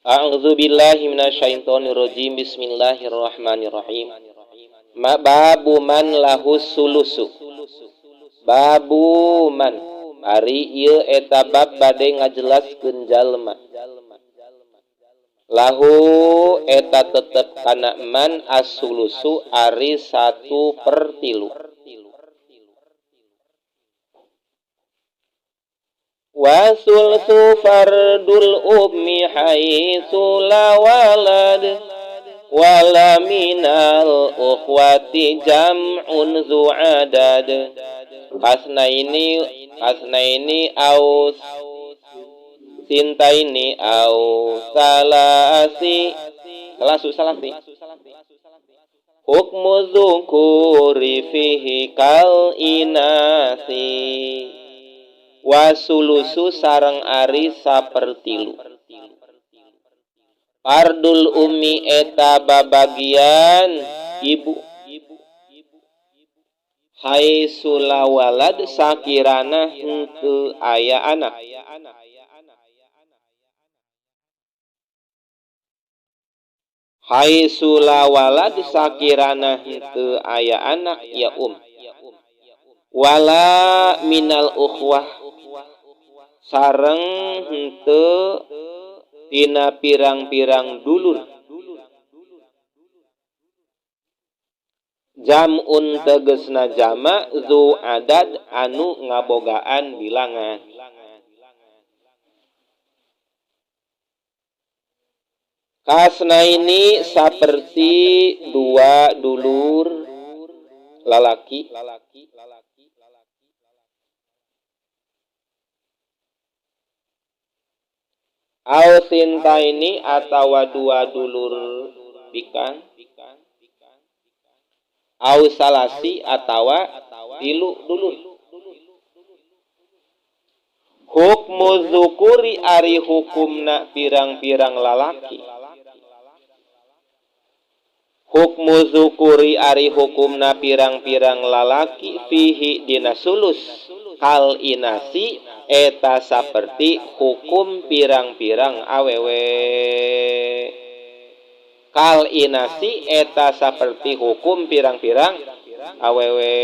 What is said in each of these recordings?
A'udzu billahi minasyaitonir rajim. Bismillahirrahmanirrahim. Ma babu man lahu sulusu. Babu man ari ieu eta bab bade ngajelaskeun jalma. Lahu eta tetep kana man as-sulusu ari 1/3. Wa sulsu fardul ummi haitsu la walad wala minal ukhwati jam'un zu adad. Kasnaini kasnaini aus sintaini au salasi salasu salasi hukmu dzukuri fihi kal inasi wasulusu sareng ari sapertilu. Fardul ummi eta babagian ibu haitsu la walad sakirana henteu aya anak. Haitsu la walad sakirana henteu aya anak ya um. Wala minal ukhwah sareng henteu tina pirang-pirang dulur. Jam'un tegesna jama zu adad anu ngabogaan bilangan. Kasnaini saperti dua dulur lalaki. Au sintaini atawa dua dulur bikang. Au salasi atawa tilu dulur. Hukmu dzukuri ari hukumna pirang-pirang lalaki. Hukmu dzukuri ari hukumna pirang-pirang lalaki fihi dina sulus kal inasi eta saperti hukum pirang-pirang awewe. Kal inasi eta saperti hukum pirang-pirang awewe.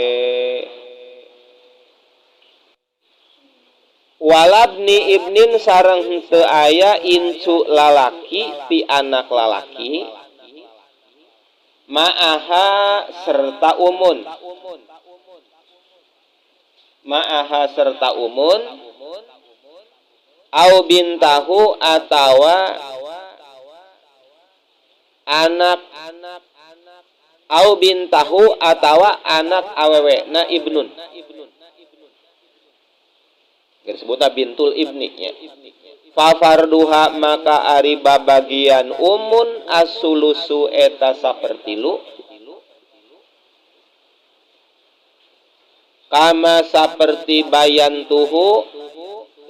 Walabni ibnin sareng henteu aya incu lalaki ti anak lalaki ma'aha serta umun. Ma'aha serta umun au bintahu atawa anak au bintahu atawa anak awewe na ibnun. Disebutna bintul ibni nya. Fa farduha maka ari babagian umun as-sulusu eta sapertilu kama saperti bayan tuhu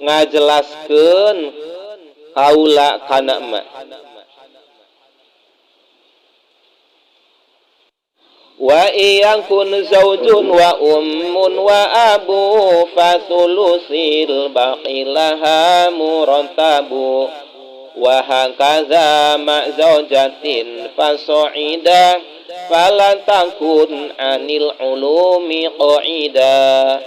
ngajelaskeun kaula kana ma. Wa iyakun zaujun wa ummun wa abu fasulusil baqilaha murantabu wa hakaza ma zaujatin fasoida falan takun anil ulumi qaida.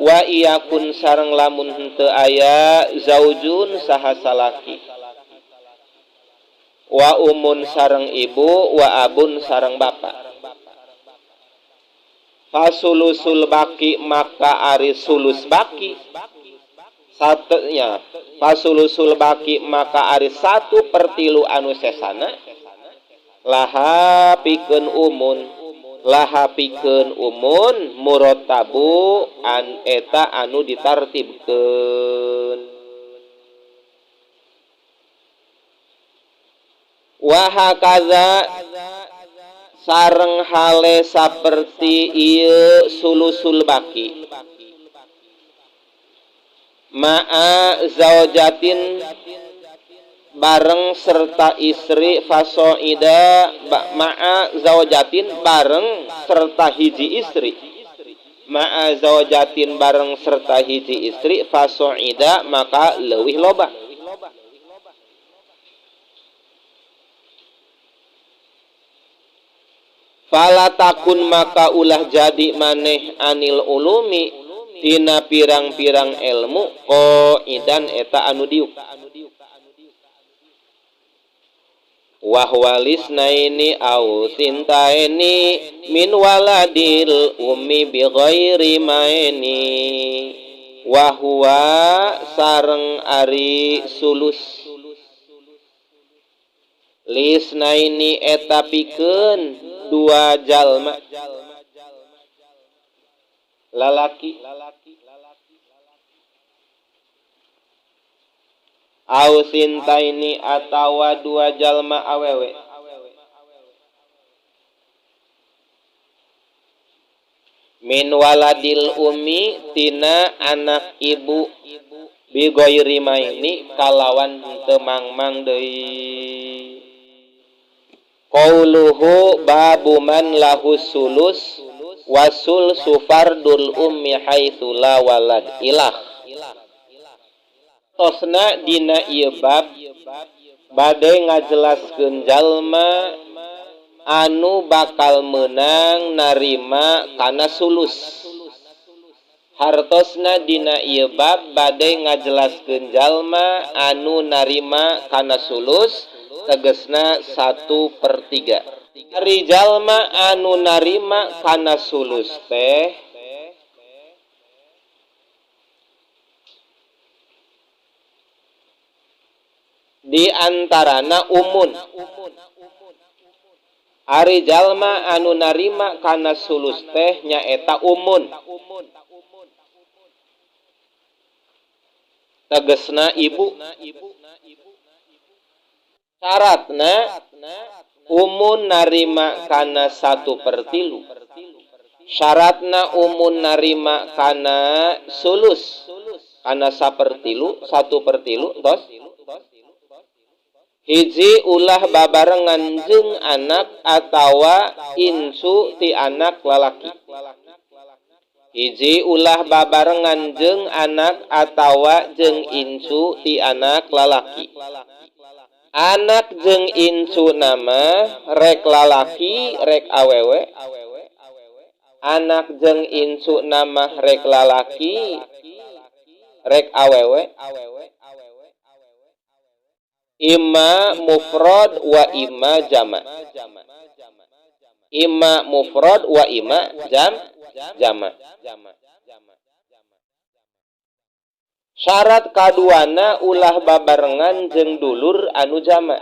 Wa iyakun sareng lamun henteu aya zaujun saha salaki wa ummun sareng ibu wa abun sareng bapa. Fasulusul baki maka ari sulus baki satunya fasulusul baki maka ari 1/3 anu sesana laha pikeun umun laha pikeun umun muratabu an eta anu ditartibkeun. Wa hakaza sareng hale saperti ieu sulusul baki ma'a zaujatin bareng serta istri fasoida ma'a zaujatin bareng serta hiji istri ma'a zaujatin bareng serta hiji istri fasoida maka leuwih loba. Fala takun maka ulah jadi maneh anil ulumi tina pirang-pirang ilmu qaidan eta anu diuk. Wahwalis naini au sintaini min waladil ummi bi ghairi maini. Wahwa sareng ari sulus lisnaini eta pikeun dua jalma lalaki au sintaini atawa dua jalma awewe min waladil umi tina anak ibu bi ghairi maini kalawan teu mangmang deui. Qauluhu babu man lahu sulus wasul sufardul ummi haitsu la walad ilah. Tosna dina ieu bab bade ngajelaskeun jalma anu bakal meunang narima kana sulus. Hartosna dina ieu bab bade ngajelaskeun jalma anu narima kana sulus tegesna 1/3. Ari jalma anu narima kana sulus teh di antarana umun. Ari jalma anu narima kana sulus teh nyaeta umun. Tegesna ibu. Syaratna umun narima kana 1/3. Syaratna umun narima kana sulus kana 1/3, 1/3 tos. Hiji ulah babarengan jeung anak atawa incu ti anak lalaki. Hiji ulah babarengan jeung anak atawa jeung incu ti anak lalaki. Anak jeung incu nama rek lalaki rek awewe. Anak jeung incu nama rek lalaki rek awewe. Imma mufrad wa imma jama. Imma mufrad wa imma jama. Syarat kaduana ulah babarengan jeung dulur anu jama.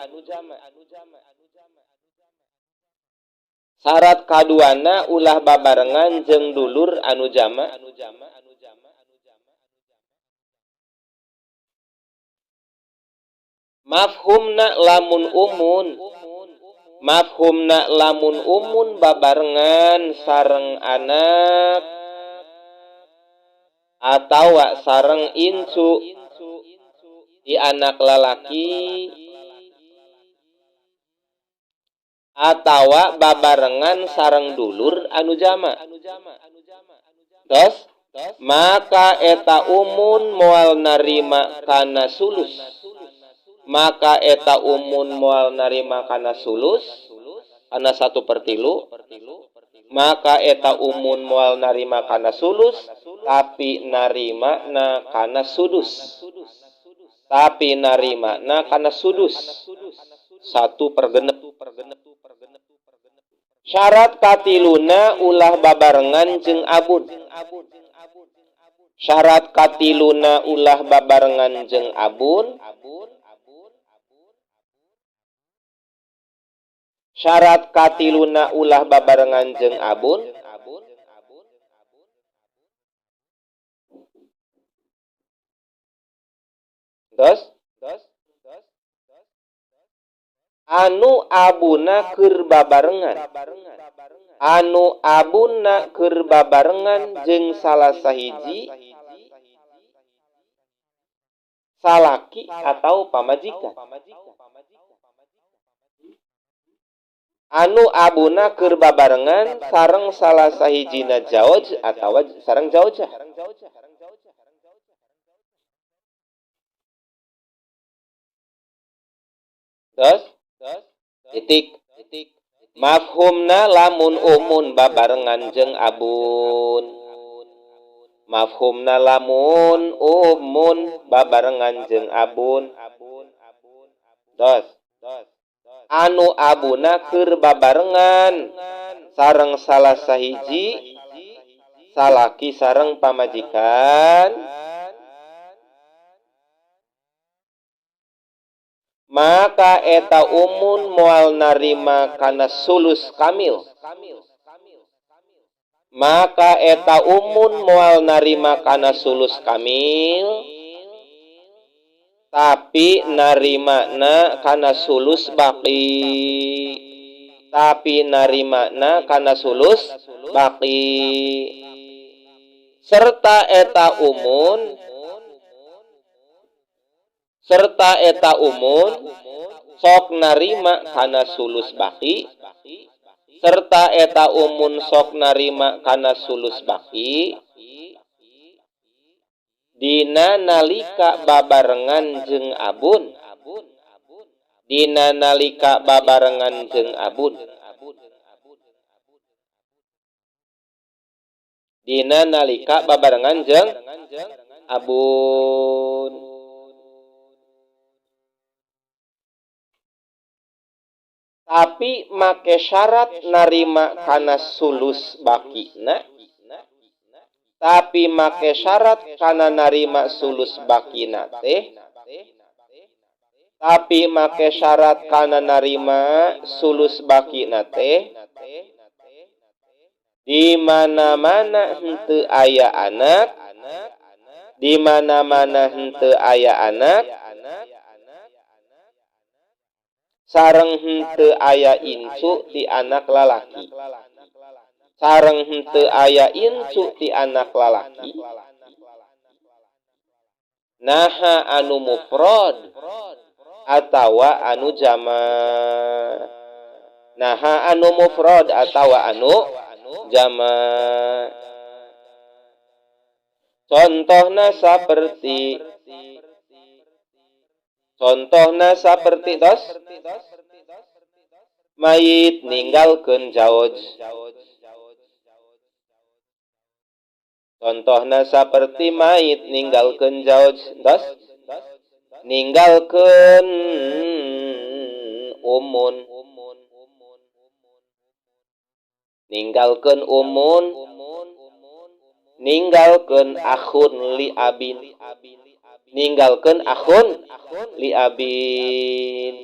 Syarat kaduana ulah babarengan jeung dulur anu jama. Mafhumna lamun umun. Mafhumna lamun umun babarengan sareng anak atawa sareng incu di anak lalaki atawa babarengan sareng dulur anu jama. Terus maka eta umun moal narima kana sulus. Maka eta umun moal narima kana sulus kana 1/3. Maka eta umun moal narima kana sulus tapi narima na kana sudus. Tapi narima na kana sudus 1/6. Syarat katiluna ulah babarengan jeung abun. Syarat katiluna ulah babarengan jeung abun. Syarat katiluna ulah babarengan jeung abun. Terus anu abuna keur babarengan. Anu abuna keur babarengan jeung salah sahiji salaki atau pamajikan. Anu abuna keur babarengan sareng salah sahijina jauj atawa sareng jaujah. Terus titik. Mafhumna lamun ummun babarengan jeung abun. Mafhumna lamun ummun babarengan jeung abun. Dos. Anu abuna keur babarengan sareng salah sahiji salaki sareng pamajikan, maka eta ummun moal narima kana sulus kamil. Maka eta ummun moal narima kana sulus kamil, tapi narimana kana sulus baqi. Tapi narimana kana sulus baqi. Serta eta ummun, serta eta ummun sok narima kana sulus baqi, serta eta ummun sok narima kana sulus baqi dina nalika babarengan jeung abun. Dina nalika babarengan jeung abun. Dina nalika babarengan jeung abun. Tapi make syarat narima kana sulus bakina. Tapi make syarat kana narima sulus bakina teh. Tapi make syarat kana narima sulus bakina teh. Di mana-mana henteu aya anak, di mana-mana henteu aya anak, sareng henteu aya incu ti anak lalaki. Sareng henteu aya incu ti anak lalaki. Naha anu mufrad atawa anu jama. Naha anu mufrad atawa anu jama. Contohna saperti, contohna saperti tos mayit ninggalkeun jauj. Contohna saperti mayit ninggalkeun jauj tos ninggalkeun ummun. Ninggalkeun ummun, ninggalkeun akhun li abin. Ninggalkeun akhun li abin.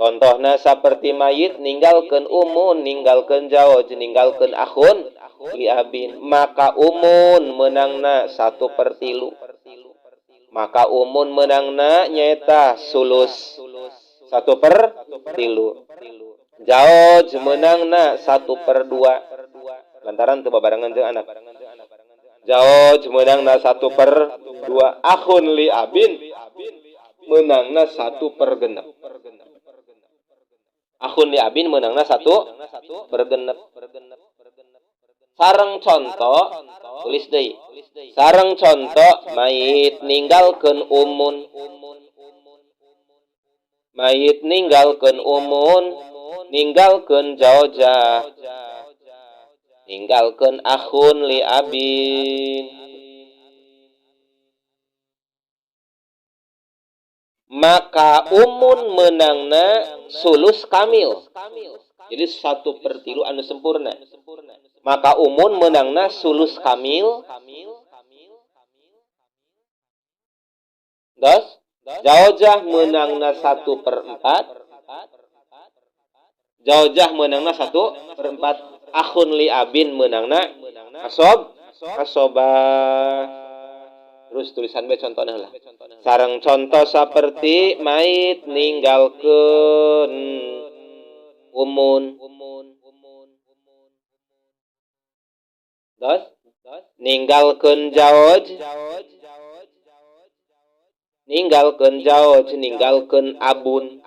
Contohna saperti mayit ninggalkeun ummun, ninggalkeun jauj, ninggalkeun akhun li abin. Maka ummun meunangna 1/3. Maka ummun meunangna nyaeta sulus 1/3. Jauj meunangna 1/2 lantaran teu babarengan jeung anak. Jauj meunangna 1/2. Akhun li abin meunangna 1/6. Akhun li abin meunangna 1/6. Sareng contoh tulis deui. Sareng contoh mayit ninggalkeun ummun. Mayit ninggalkeun ummun, ninggalkeun jaujah, ninggalkeun akhun li abin. Maka ummun meunangna sulus kamil. Jadi 1/3 anu sempurna. Maka ummun meunangna sulus kamil. Dos jaujah meunangna 1/4. Jaujah meunangna 1/4. Akhun li abin meunangna asob asobah. Terus tulisan B contohna lah. Sareng contoh saperti mayit ninggalkeun ummun. Dos ninggalkeun jauj, ninggalkeun jauj, ninggalkeun abun.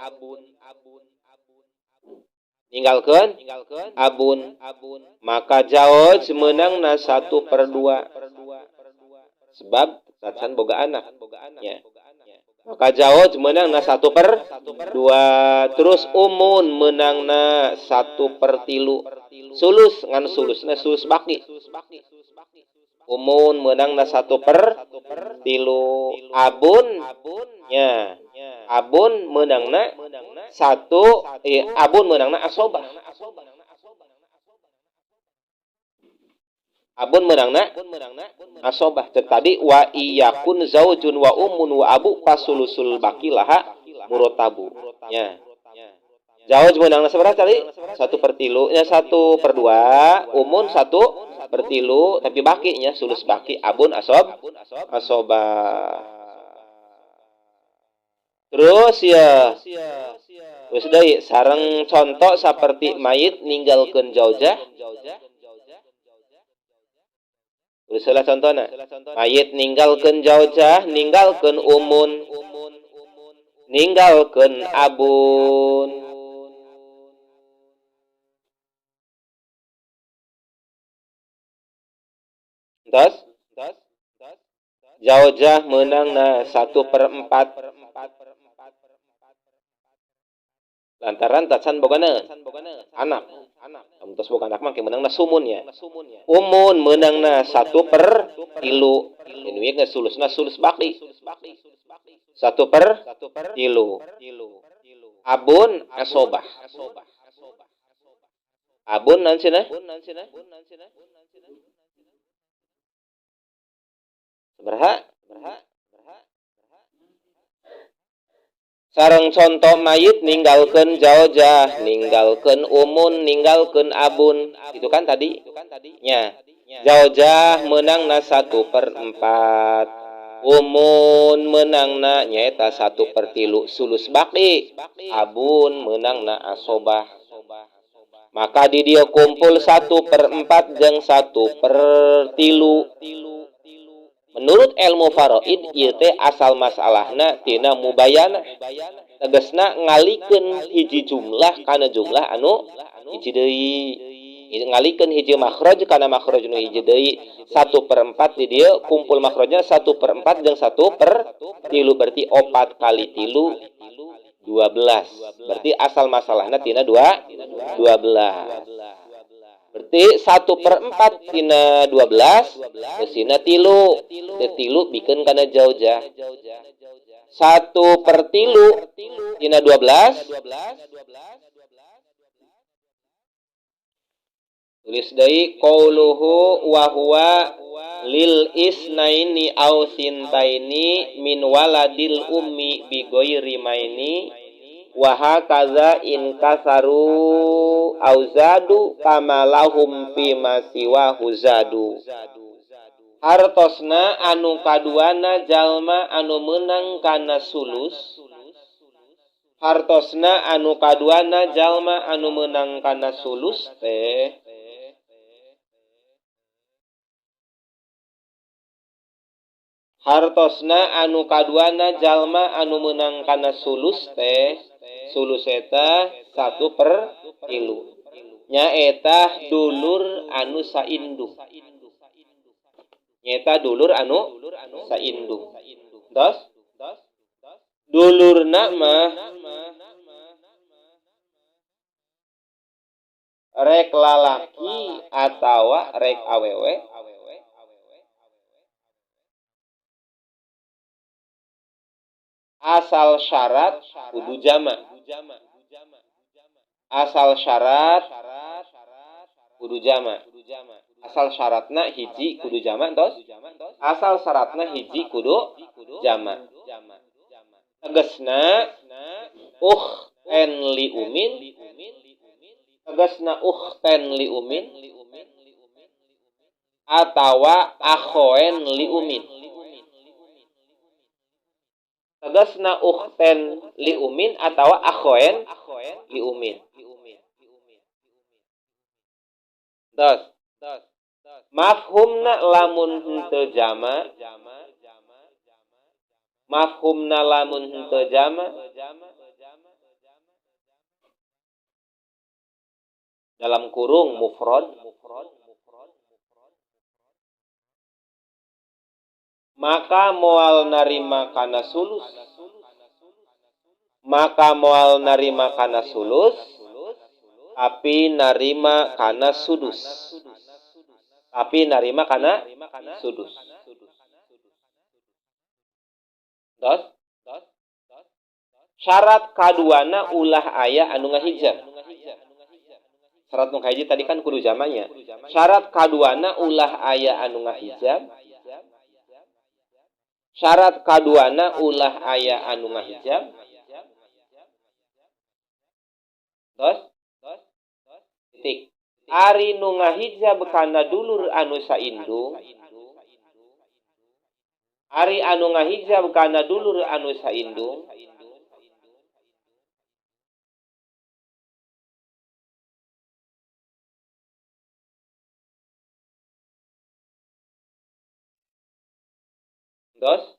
Ninggalkeun abun. Maka jauj meunangna 1/2. Sebab sacan boga anak. Ya. Maka jauh menangna 1/2. Terus umun menangna 1/3. Sulus ngan sulusna sulus baki. Umun menangna 1/3. Abun nya. Abun menangna 1, abun menangna asobah. Abun menangna asobah. Tadi wa iyakun zaujun wa umun wa abu pasulusul baki laha murotabu. Ya. Zauj menangna seberapa tadi? 1/3, ya 1/2, umun 1/3, tapi bakinya sulus baki abun asobah. Terus ya, terus deui sareng contoh seperti mayit ninggalkeun zaujah. Usalah contohna. Mayit ninggalkeun zaujah, ninggalkeun umun, ninggalkeun abun. Terus zaujah meunangna 1/4. Lantaran tacan boga anak. Terus boga anak mah meunangna sumun ya. Umun meunangna 1/3. Ini ge sulusna sulus baki. 1/3. Abun asobah. Abun naon cenah? Sabaraha? Sareng contoh mayit ninggalkeun zaujah, ninggalkeun umun, ninggalkeun abun. Itu kan tadi nya. Zaujah meunangna 1/4. Umun meunangna nyaeta 1/3 sulus baki. Abun meunangna asobah. Maka di dieu kumpul 1/4 jeung 1/3. Menurut ilmu faraid ieu teh asal masalahna tina mubayana. Tegasna ngalikeun hiji jumlah kana jumlah anu hiji deui. Ngalikeun hiji makhraj kana makhraj nu hiji deui. 1/4 di dieu kumpul makhrajna 1/4 jeung 1/3 berarti 4 kali 3 12. Berarti asal masalahna tina 2 12. Berarti 1/4 tina 12 eusina 3. Teu 3 bikeun kana zaujah. 1/3 tina 12 tulis deui qauluhu wa huwa lil isnaini au sintaini min waladil ummi bi ghairi maini wa hakaza in kasaru au zadu kama lahum fi ma siwa huzadu. Hartosna anu kaduana jalma anu meunang kana sulus. Hartosna anu kaduana jalma anu meunang kana sulus teh hartosna anu kaduana jalma anu meunang kana sulus teh sulus eta 1/3 nyaeta dulur anu saindung. Nyaeta dulur anu saindung. Tos dulurna mah rek lalaki atawa rek awewe asal syarat kudu jama. Asal syarat kudu jama. Asal syaratna hiji kudu jama tos. Asal syaratna hiji kudu jama. Tegasna ukhten li umin. Tegasna ukhten li umin atawa akhoen li umin. Tegasna ukhten li umin atawa akhoen li umin. Terus mafhumna lamun henteu jama. Mafhumna lamun henteu jama dalam kurung mufrad maka moal narima kana sulus. Maka moal narima kana sulus, tapi narima kana sudus. Tapi narima kana sudus. Terus syarat kaduana ulah aya anu ngahijab. Syarat nu kahiji tadi kan kudu jamaknya. Syarat kaduana ulah aya anu ngahijab. Syarat kaduana ulah aya anu ngahijab. Terus titik. Ari nu ngahijab kana dulur anu saindung. Ari anu ngahijab kana dulur anu saindung. Terus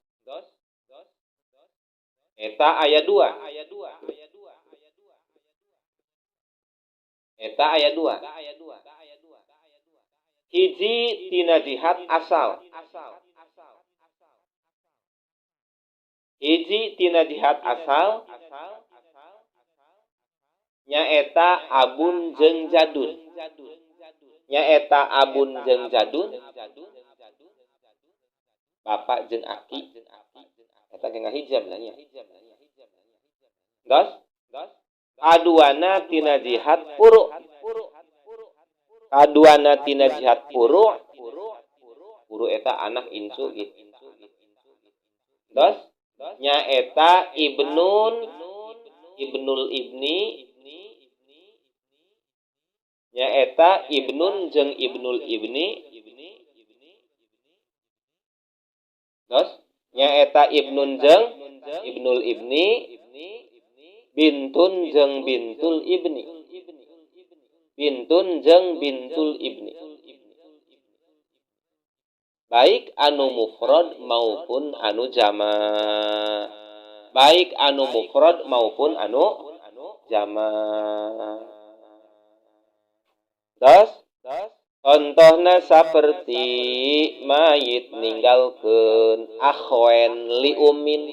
eta aya 2. Eta aya 2. Hiji tina jihad asal. Hiji tina jihad asal nyaeta abun jeung jadun. Nyaeta abun jeung jadun. Bapak jeung aki. Eta ge ngahijab lah nya. Terus aduana tina jihad furu. Aduana tina jihad furu. Furu eta anak incu gitu. Terus nyaeta ibnun, ibnul ibni, nyaeta ibnun jeung ibnul ibni. Terus nyaeta ibnun jeung ibnul ibni, bintun jeung bintul ibni. Bintun jeung bintul ibni. Baik anu mufrad maupun anu jama. Baik anu mufrad maupun anu jama. Terus contohna saperti mayit ninggalkeun akhwain li umin.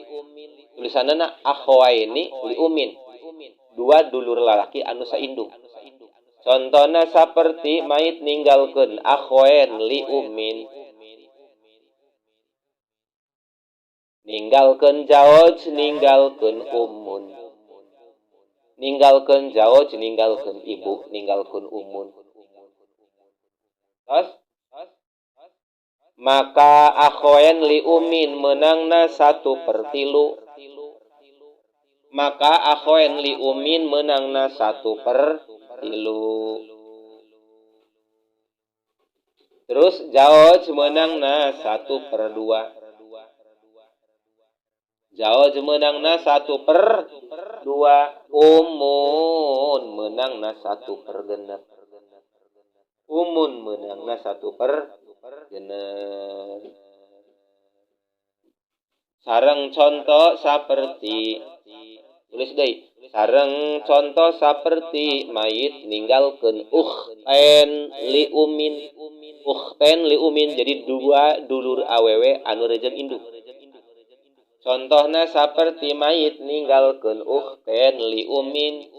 Tulisanna akhwaini li umin. Dua dulur lalaki anu saindung. Contohna saperti mayit ninggalkeun akhwain li umin. Ninggalkeun jauj, ninggalkeun umun. Ninggalkeun jauj, ninggalkeun ibu, ninggalkeun umun. Terus maka akhwain li umin menangna 1/3. Maka akhwain li umin menangna 1/3. Terus jauj menangna 1/2. Jauj menangna 1/2. Umun menangna 1/6. Umun menangna 1/6. Sareng contoh saperti tulis deui. Sareng contoh saperti mayit ninggalkeun ukhten li umin. Ukhten li umin jadi dua dulur awewe anu rejeng indung. Contohna saperti mayit ninggalkeun ukhten li umin,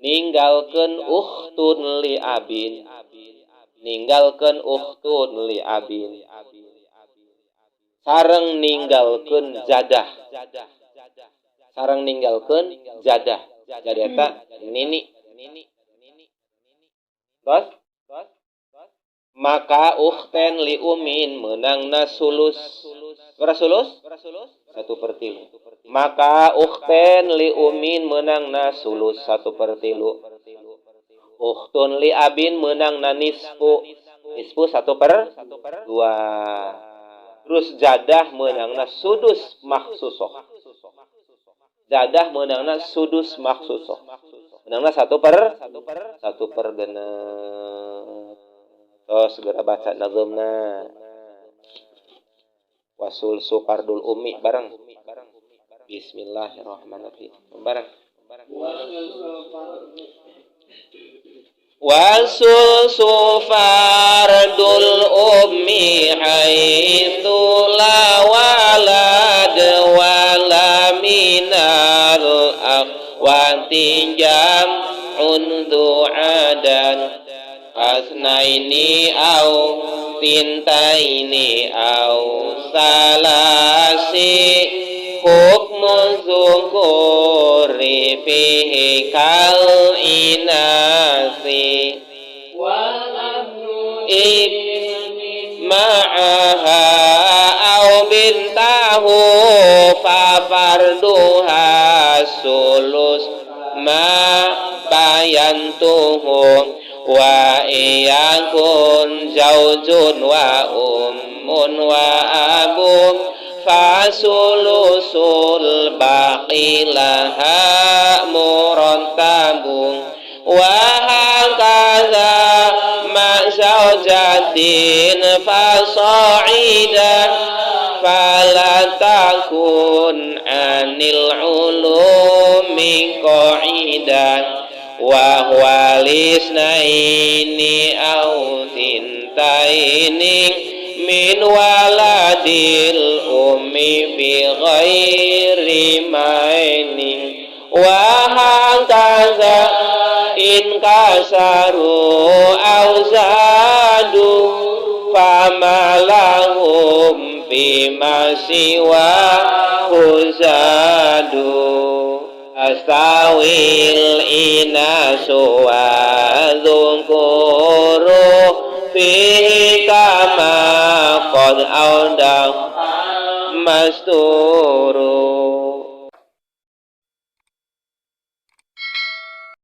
ninggalkeun ukhtun li abin, ninggalkeun ukhtun li abin. Sareng ninggalkeun jadah. Sareng ninggalkeun jadah. Jadah eta nini. Terus maka ukhten li umin menangna sulus. Berapa sulus? 1/3. Maka ukhten li umin menangna sulus 1/3. Ukhtun li abin menangna nisfu. Nisfu 1/2. Terus jadah menangna sudus maksusoh. Jadah menangna sudus maksusoh. Menangna 1/6. Terus segera baca nazamna. Wasul supardul ummi bareng. Bismillahirrahmanirrahim. Bareng. Wasul sufardul ummi haitsu la walad wala minal Ikhwati jam'un dzu adad asnaini au tintaini au salasi hukmu dzukuri fihi kal inasi. Wal abnu ma'aha au bintahu fa farduha sulus ma bayantuhu wa iyakun zaujun wa ummun wa abu fa sulusul baqi laha murattabun wa hakaza ma zaujatin fasa'ida fala takun anil ulumi qa'idan wa huwa lisnaini au tintaini min waladil ummi bi ghairi mainin wa hakaza in kasaru au zadu fama lahum fima siwa zadu astawil inasu wa dzukuru fihi kama qad awdah masturu.